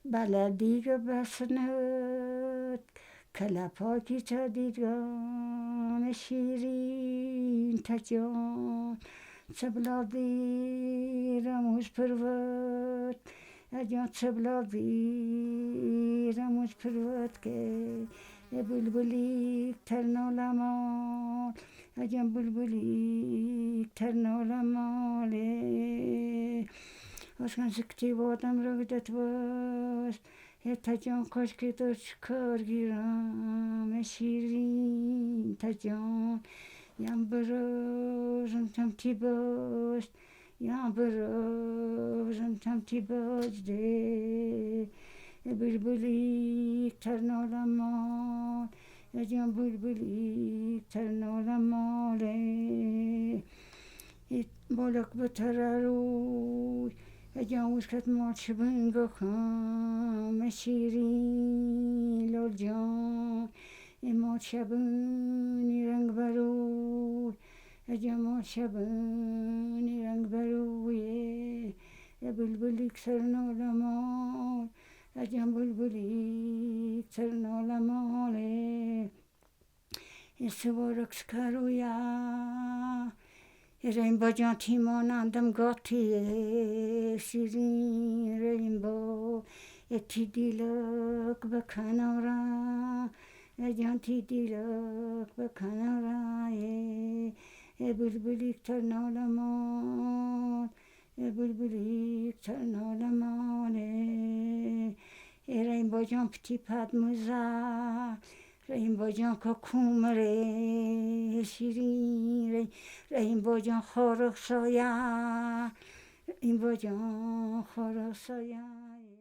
بلدی بسنت کلپاکی تا دیدگان شیرین تا جان تبلادی رموز پرورد اجان تبلادی رموز پرورد که بلبلی ترنالمال اجان بلبلی ترنالمال اسکن سکتی بادم را گدت باز تا جان کاش که در کار گیرم شیرین تا جان یم بروزم تمتی باز یم بروزم تمتی باز ده بلبلی ترنالمال اجان بلبلی ترنالمال بالک بترروی اجان وشکت ماچ بنگو کام شیرین لال جان ما شبونی رنگ بروی اجان ما شبونی رنگ بروی بلبلی کسر نالمال اجان بلبلی کسر نالمال سوارک سکرویا رینبا جان تیمانندم گاتی شیرین رینبا تی دیلک به کنارم جان تی دیلک به کنارم بلبلی تر نالمال بلبلی تر نالمال رینبا جان پتی پدموزا رحیم جان کاکومره شیرین رحیم جان خارق سایه رحیم جان خارق سایه.